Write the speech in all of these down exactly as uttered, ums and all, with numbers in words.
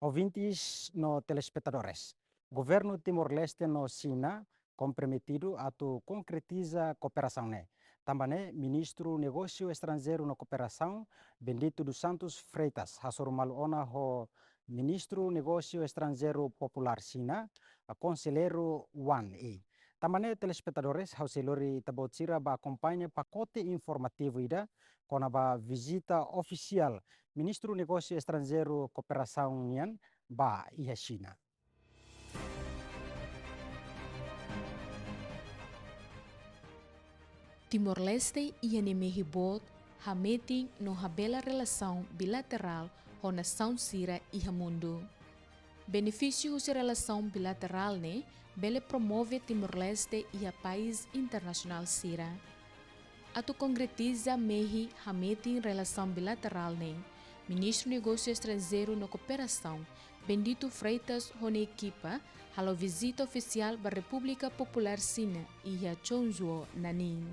Ouvintes no telespetadores, Governu Timor-Leste no Xina komprometidu atu konkretiza kooperasaun ne'e. Tanba ne'e, Ministru Negósiu Estranjeiru no Kooperasaun, Bendito dos Santos Freitas, hasoru malu ona ho Ministru Negósiu Estranjeiru Populár Xina, Konselleiru Wang Yi. Tanba ne'e, telespetadores, ha'u sei lori ita-boot sira ba akompaña pakote informativu ida kona-ba vizita ofisiál Ministru Negósiu Estranjeiru Kooperasaun nian ba iha Xina. Timor-Leste iha nia mehi boot, hametin no habelar relasaun bilaterál ho nasaun sira iha mundu. Benefísiu husi relasaun bilaterál ne'e bele promove Timor-Leste iha país internasionál sira. Atu konkretiza mehi hametin relasaun bilaterál ne'e, Ministru Negósiu Estranjeiru no Kooperasaun, Bendito Freitas ho nia ekipa, halo vizita ofisiál ba Repúblika Populár Xina iha Quanzhou, Nanning.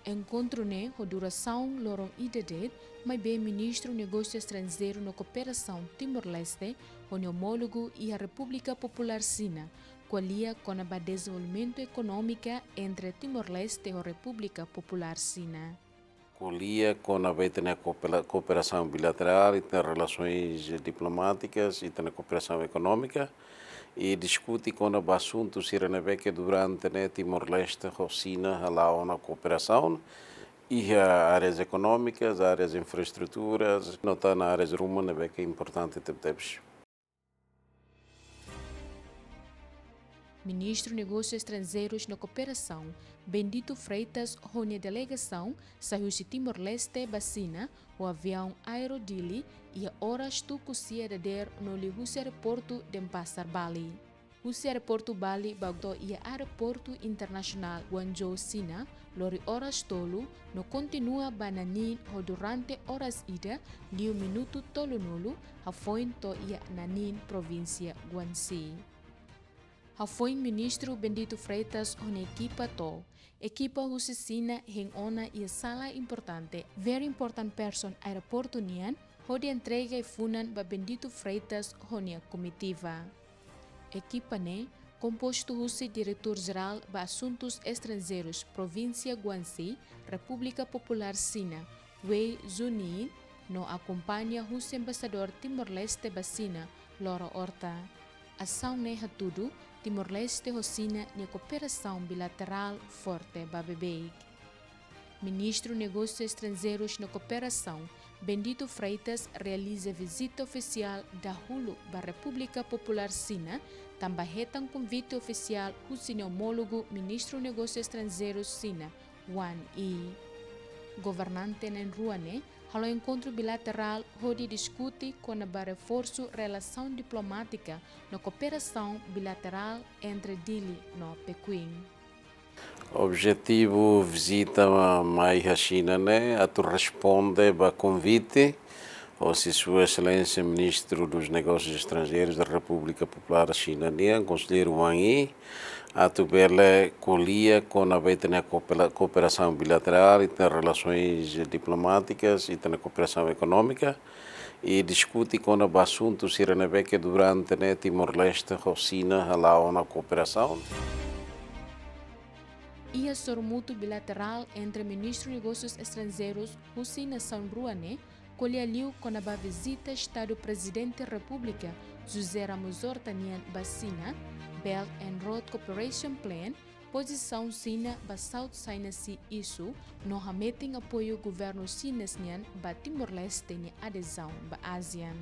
Enkontru ne'e ho durasaun loron ida de'it, maibé Ministru Negósiu Estranjeiru no Kooperasaun Timor-Leste ho nia omólogu iha Repúblika Populár Xina ko'alia kona-ba dezenvolvimentu ekonómika entre Timor-Leste ho Repúblika Populár Xina. Ko'alia kona-ba ita-nia koopera-, kooperasaun bilaterál, ita-nia relasoens diplomátikas, ita-nia kooperasaun ekonómika, i diskute kona-ba asuntu sira ne'ebé ke durante ne'e Timor-Leste ho Xina hala'o ona kooperasaun iha áreas ekonómikas, áreas infraestruturas, no tan áreas ruma ne'ebé ke importante tebetebes. Ministru Negósiu Estranjeirus no Kooperasaun, Bendito Freitas, ho nia delegasaun, sai husi Timor-Leste ba Xina, ho aviaun Aero Dili, iha oras tuku sia dadeer no liu husi aeroportu Denpasar, Bali. Husi aeroportu Bali ba to'o iha Aeroportu Internasionál Guangzhou, Xina, lori oras tolu, no kontinua ba Nanning ho durante oras ida, liu minutu tolunulu, hafoin to'o iha Nanning, provínsia Guangxi. Hafoin Ministru Bendito Freitas ho nia ekipa to'o, ekipa husi Xina hein ona iha sala importante, Very Important Person aeroportu nian, hodi entrega ai-funan ba Bendito Freitas ho nia komitiva. Ekipa ne'e kompostu husi Diretór Jerál ba Asuntus Estranjeirus Provínsia Guangxi, Repúblika Populár Xina, Wei Zunin, no akompaña husi Embaixadór Timor-Leste ba Xina, Loro Horta. Asaun ne'e hatudu Timor-Leste ho Xina nia kooperasaun bilaterál forte ba beibeik. Ministru Negósiu Estranjeirus no Kooperasaun, Bendito Freitas, realiza vizita ofisiál dahuluk ba Repúblika Populár Xina, tanba hetan konvite ofisiál husi nia omólogu Ministru Negósiu Estranjeirus Xina, Wang Yi. Governante na'in-rua ne'e halo enkontru bilaterál hodi diskute kona-ba reforsu relasaun diplomátika no kooperasaun bilaterál entre Dili no Pequim. Objetivu vizita mai iha Xina ne'e atu responde ba konvite hosi Sua Exelénsia Ministru dos Negósius Estranjeirus da Repúblika Populár Xina nian, Konselleiru Wang Yi, atu bele ko'alia kona-ba ita-nia koopera-, kooperasaun bilaterál, ita-nia relasoens diplomátikas, ita-nia kooperasaun ekonómika, i diskute kona-ba asuntu sira ne'ebé ke durante ne'e Timor-Leste ho Xina hala'o ona kooperasaun. Iha sorumutu bilaterál entre Ministru Negósius Estranjeirus husi nasaun rua ne'e, ko'alia liu kona-ba vizita Estadu Prezidente Repúblika José Ramos Horta nian ba Xina, Belt and Road Cooperation Plan, pozisaun Xina ba South China Sea Issue, no hametin apoiu governu xinés nian ba Timor-Leste nia adezaun ba ASEAN.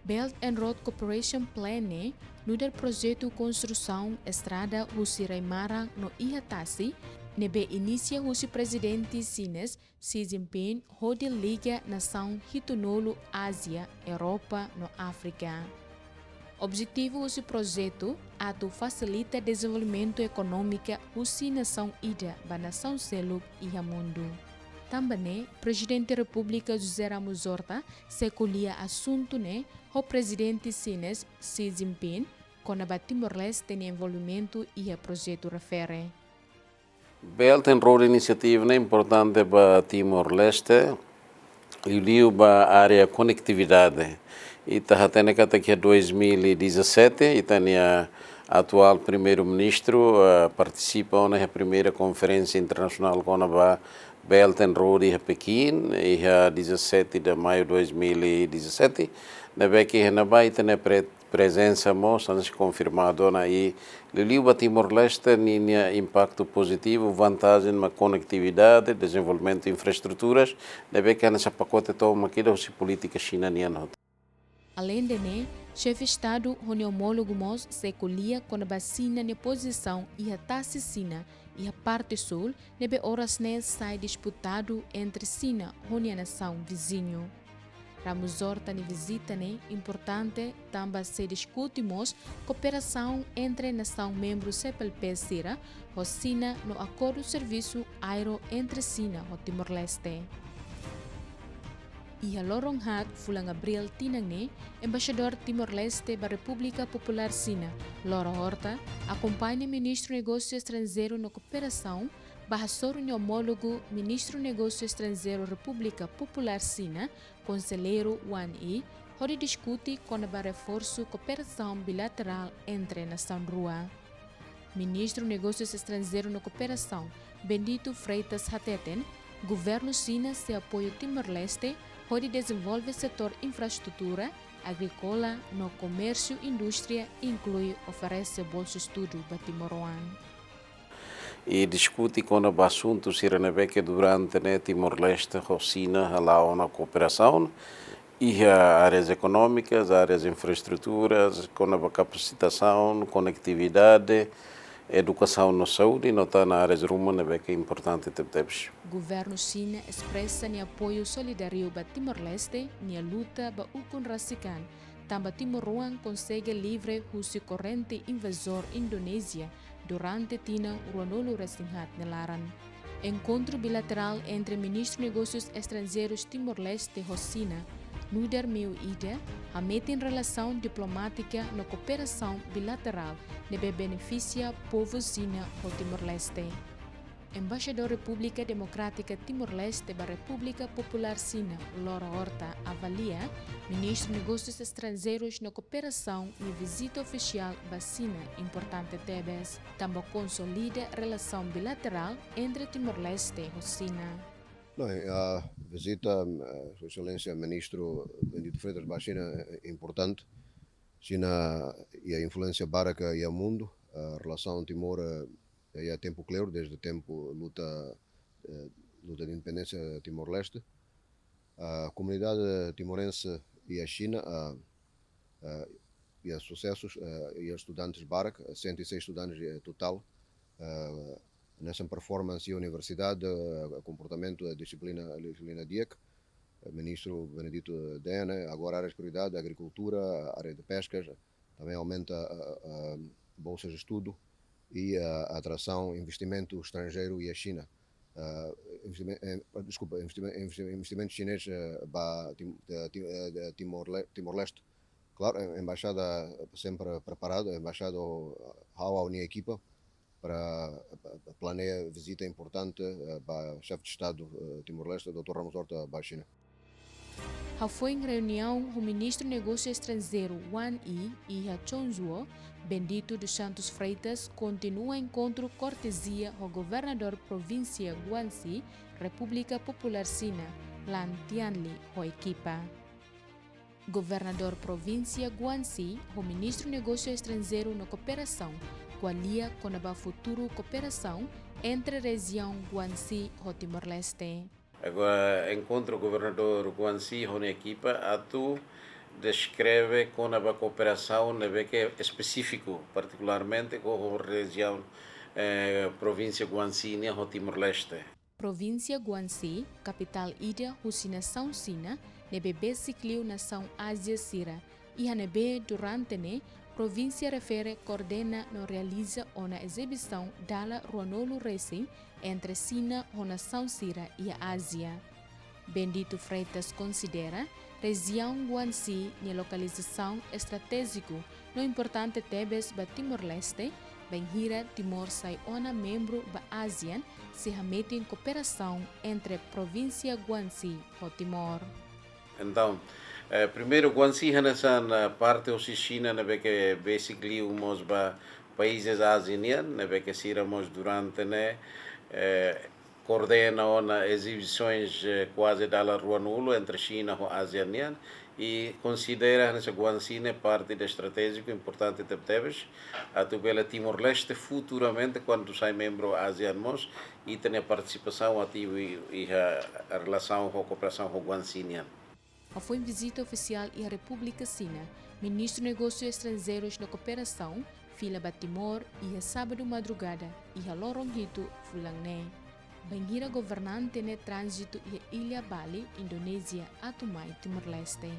Belt and Road Cooperation Plan ne'e nu'udar projetu konstrusaun estrada husi rai-maran no iha tasi, ne'ebé inisia husi Prezidente xinés Xi Jinping hodi liga nasaun hitunulu Ázia, Europa no Áfrika. Objetivu husi projetu atu fasilita dezenvolvimentu ekonómika husi nasaun ida ba nasaun seluk iha mundu. Tanba ne'e, Prezidente Repúblika José Ramos Horta sei ko'alia asuntu ne'e ho Prezidente xinés Xi Jinping, kona-ba Timor-Leste nia envolvimentu iha projetu refere. Belt and Road Initiative ne'e importante ba Timor-Leste, liuliu ba área konektividade. Ita hatene katak iha dois mil e dezassete, ita-nia atuál primeiru-ministru, eh, partisipa ona iha primeira konferénsia internasionál kona-ba Belt and Road iha Pekin, iha dezassete de maio dois mil e dezassete. Ne'ebé ke iha ne'ebá ita-nia pre-, prezensa mós, hanesan konfirmadu ona, i liuliu ba Timor-Leste, ninia impaktu pozitivu, vantajen mak konektividade, dezenvolvimentu infraestruturas, ne'ebé ke hanesan pakote tomak ida husi polítika Xina nian hotu. Aleinde ne'e, Xefe Estadu ho nia omólogu mós sei ko'alia kona-ba Xina nia pozisaun iha tasi Xina, iha parte súl, ne'ebé oras ne'e sai disputadu entre Xina ho nia nasaun viziñu. Ramos Horta nia vizita ne'e importante tanba sei diskute mós kooperasaun entre nasaun membru C P L P sira ho Xina no akordu servisu aéreu entre Xina ho Timor-Leste. Iha loron haat fulan Abríl tinan ne'e, Embaixadór Timor-Leste ba Repúblika Populár Xina, Loro Horta, akompaña Ministru Negósiu Estranjeiru no Kooperasaun, ba hasoru nia omólogu Ministru Negósiu Estranjeiru Repúblika Populár Xina, Konselleiru Wang Yi, hodi diskute kona-ba reforsu kooperasaun bilaterál entre nasaun rua. Ministru Negósius Estranjeiru no Kooperasaun, Bendito Freitas hateten, Governu Xina sei apoiu Timor-Leste hodi dezenvolve setór infraestrutura, agríkola no komérsiu indústria, inklui oferese bolsa estudu ba timoroan. I diskute kona-ba asuntu sira ne'ebé ke durante ne'e Timor-Leste ho Xina hala'o ona kooperasaun iha áreas ekonómikas, áreas infraestruturas, kona-ba kapasitasaun, konektividade, edukasaun no saúde, no tan áreas ruma ne'ebé ke importante tebetebes. Governu Xina espresa nia apoiu solidáriu ba Timor-Leste nia luta ba ukun rasik an, tanba timoroan konsege livre husi korrente invazór Indonézia durante tinan ruanulu-resin-haat nia laran. Enkontru bilaterál entre Ministru Negósius Estranjeirus Timor-Leste ho Xina, nu'udar meiu ida, hametin relasaun diplomátika no kooperasaun bilaterál ne'ebé benefisia povu Xina ho Timor-Leste. Embaixadór Repúblika Demokrátika Timor-Leste ba Repúblika Populár Xina, Loro Horta, avalia Ministru Negósius Estranjeirus no Kooperasaun nia vizita ofisiál ba Xina importante tebes, tanba konsolida relasaun bilaterál entre Timor-Leste ho Xina. Não, a visita, eh, Sua Excelência Ministro Bendito Freitas ba Xina é importante. Xina iha influénsia barak iha mundu, eh, relasaun Timor, eh, iha tempu kleur, desde tempu luta, eh, luta de independénsia Timor-Leste. A komunidade timorense iha Xina, ah, ah, iha susesus, ah, iha estudantes barak, cento e seis estudantes, eh, totál, ah, hanesan performance iha universidade, eh, komportamentu, eh, dixiplina, dixiplina di'ak, eh, Ministru Benedito dehan, eh, agora áreas prioridade, agrikultura, área de peskas, também aumenta, ah, ah, bolsas de estudo e, ah, atrasaun investimentu estranjeiru iha Xina. Ah, investimen-, eh, deskulpa, investimen-, investi-, investimentu xinés, eh, ba Tim-, eh, Tim-, eh, Timor-Le-, Timor-Leste. Klaru, a embaixada sempre preparada, a embaixada, ah, ha'u ho nia ekipa para, ah, planeia vizita importante, eh, ba Xefe de Estadu, eh, Timor-Leste, doutór Ramos Horta, ba Xina. Hafoin reuniaun ho Ministru Negósiu Estranjeiru Wang Yi iha Chongzuo, Bendito dos Santos Freitas kontinua enkontru kortezia ho Governadór Provínsia Guangxi, Repúblika Populár Xina, Lan Tianli ho ekipa. Governadór Provínsia Guangxi ho Ministru Negósiu Estranjeiru no Kooperasaun ko'alia kona-ba futuru kooperasaun entre rejiaun Guangxi ho Timor-Leste. Agora, enkontru Governadór Guangxi ho nia ekipa atu deskreve kona-ba kooperasaun ne'ebé ke espesífiku, partikularmente ho rejiaun, eh, Provínsia Guangxi nian ho Timor-Leste. Provínsia Guangxi, kapitál ida husi nasaun Xina, ne'ebé besik liu nasaun Ázia sira, iha ne'ebé durante ne'e provínsia refere koordena no realiza ona ezibisaun dala ruanulu resin entre Xina ho nasaun sira iha Ázia. Bendito Freitas konsidera rejiaun Guangxi nia lokalizasaun estratéjiku no importante tebes ba Timor-Leste, Bainhira Timor sai ona membru ba ASEAN, sei hametin kooperasaun entre provínsia Guangxi ho Timor. Entaun, eh, primeiru, Guangxi hanesan, eh, parte hosi Xina ne'ebé ke besik liu mós ba países ASEAN nian, ne'ebé ke sira mós durante ne'e, eh, koordena ona ezibisoens, eh, kuaze dala ruanulu entre Xina ho ASEAN nian, i konsidera hanesan Guangxi ne'e parte ida estratéjiku importante tebetebes, atu bele Timor-Leste futuramente, kuandu sai membru ASEAN mós, ita-nia partisipasaun ativu i, iha relasaun ho kooperasaun ho Guangxi nian. Hafoin vizita ofisiál iha Repúblika Xina, Ministru Negósius Estranjeirus no Kooperasaun fila ba Timor iha sábadu madrugada, iha loron hitu fulan ne'e. Bainhira governante ne'e tránzitu iha illa Bali, Indonézia, atu mai Timor-Leste.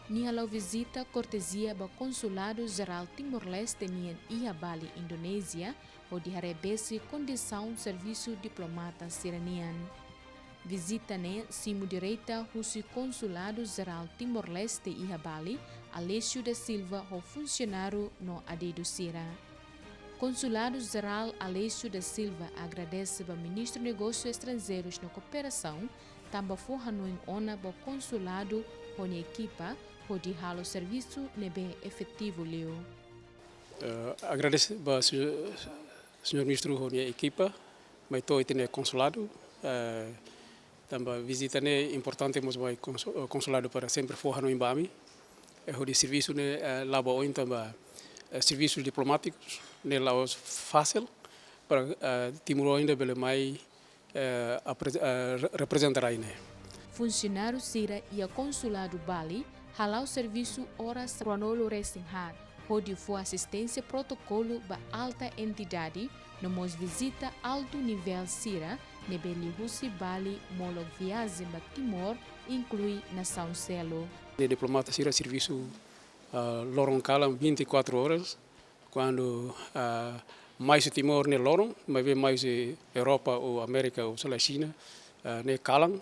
Nia hala'o vizita kortezia ba Konsuladu Jerál Timor-Leste nian iha Bali, Indonézia, hodi haree besik kondisaun servisu diplomata sira-nian. Vizita ne'e simu direta husi Konsuladu Jerál Timor-Leste iha Bali, Aleixo da Silva, ho funsionáriu no adidu sira. Konsuladu Jerál Aleixo da Silva agradese ba Ministru Negósius Estranjeirus no Kooperasaun, tanba fó hanoin ona ba konsuladu ho nia ekipa, hodi halo servisu ne'ebé efetivu liu. Eh, agradese ba señór, señór Ministru ho nia ekipa, mai to'o ita-nia konsuladu, eh, tanba vizita ne'e importante mós ba konsu-, konsuladu para sempre fó hanoin ba ami. Eh, hodi servisu ne'e, eh, la'o ba oin tanba, eh, servisu diplomátiku ne'e la'ós fasil para, eh, timoroan ida bele mai, eh, apre-, eh, re-, reprezenta rai ne'e. Funsionáriu sira iha Konsuladu Bali hala'o servisu oras ruanulu resin haat, hodi fó asisténsia protokolu ba alta entidade, no mós vizita altu nivel sira ne'ebé liuhusi Bali molok viajen ba Timor, inklui nasaun seluk. Ne'e diplomata sira servisu, ah, loron kalan vinte e quatro horas, kuandu, ah, mai husi Timor ne'e loron, maibé mai husi Europa ou Amérika ou sei lá Xina, ah, ne'e kalan,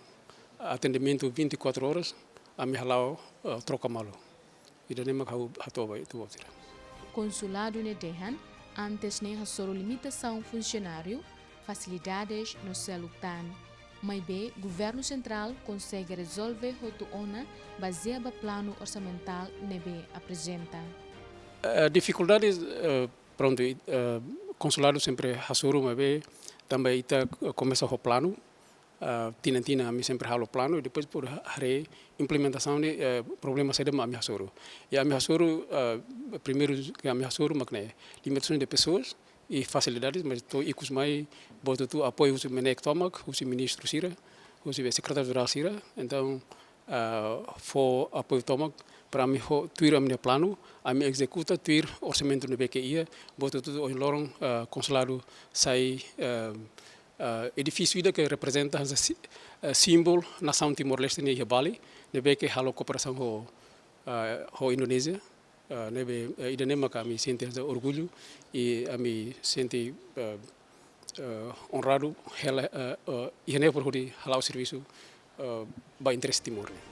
atendimentu vinte e quatro horas, ami hala'o, ah, troka malu. Ida-ne'e mak ha'u hato'o ba ita-boot sira. Konsuladu ne'e dehan, antes ne'e hasoru limitasaun funsionáriu, fasilidades no seluk tan. Maibé, Governu Sentrál konsege rezolve hotu ona bazeia ba planu orsamentál ne'ebé aprezenta. Eh, difikuldades, eh, prontu, eh, konsuladu sempre hasoru, maibé tanba ita, eh, komesa ho planu, ah, tinan-tinan ami sempre halo planu, i depois por ha-, haree implementasaun ne'e, eh, problema saida mak ami hasoru. I ami hasoru, ah, primeiru ke ami hasoru mak ne'e limitasaun de pessoas i fasilidades, mas to'o ikus mai, buat hotu apoiu husi MNEK tomak, husi ministru sira, husi sekretáriu jerál sira. Entaun, ah, fó apoiu tomak para ami ho, tuir ami-nia planu, ami ezekuta tuir orsamentu ne'ebé ke iha, buat hotu ohin loron, ah, konsuladu sai, ah, ah, edifísiu ida ke reprezenta hanesan si-, ah, símbolu nasaun Timor-Leste nian iha Bali, ne'ebé ke halo kooperasaun ho, ah, ho Indonézia, ah, ne'ebé, eh, ida-ne'e maka ami sente hanesan orgullu, i ami sente, ah, ah, onradu, hela, ah, ah, iha ne'e por hodi hala'o servisu, ah, ba interese Timor nian.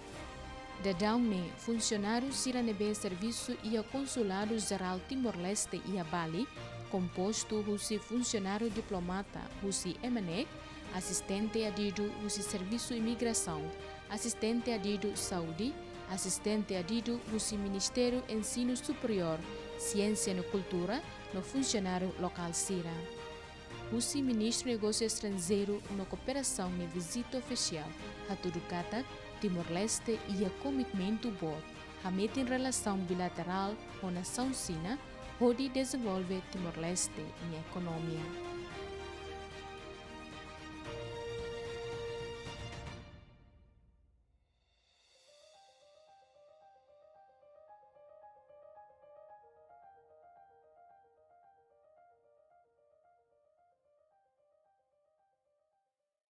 Daudaun ne'e, funsionáriu sira ne'ebé servisu iha Konsuladu Jerál Timor-Leste iha Bali, kompostu husi funsionáriu diplomata husi MNEK, asistente adidu husi Servisu Imigrasaun, asistente adidu Saúde, asistente adidu husi Ministériu Ensinu Superiór, Siénsia no Kultura, no funsionáriu lokál sira. Husi Ministru Negósiu Estranjeiru no Kooperasaun nia vizita ofisiál, hatudu katak Timor-Leste iha komitmentu boot hametin relasaun bilaterál ho nasaun Xina, hodi dezenvolve Timor-Leste nia ekonomia.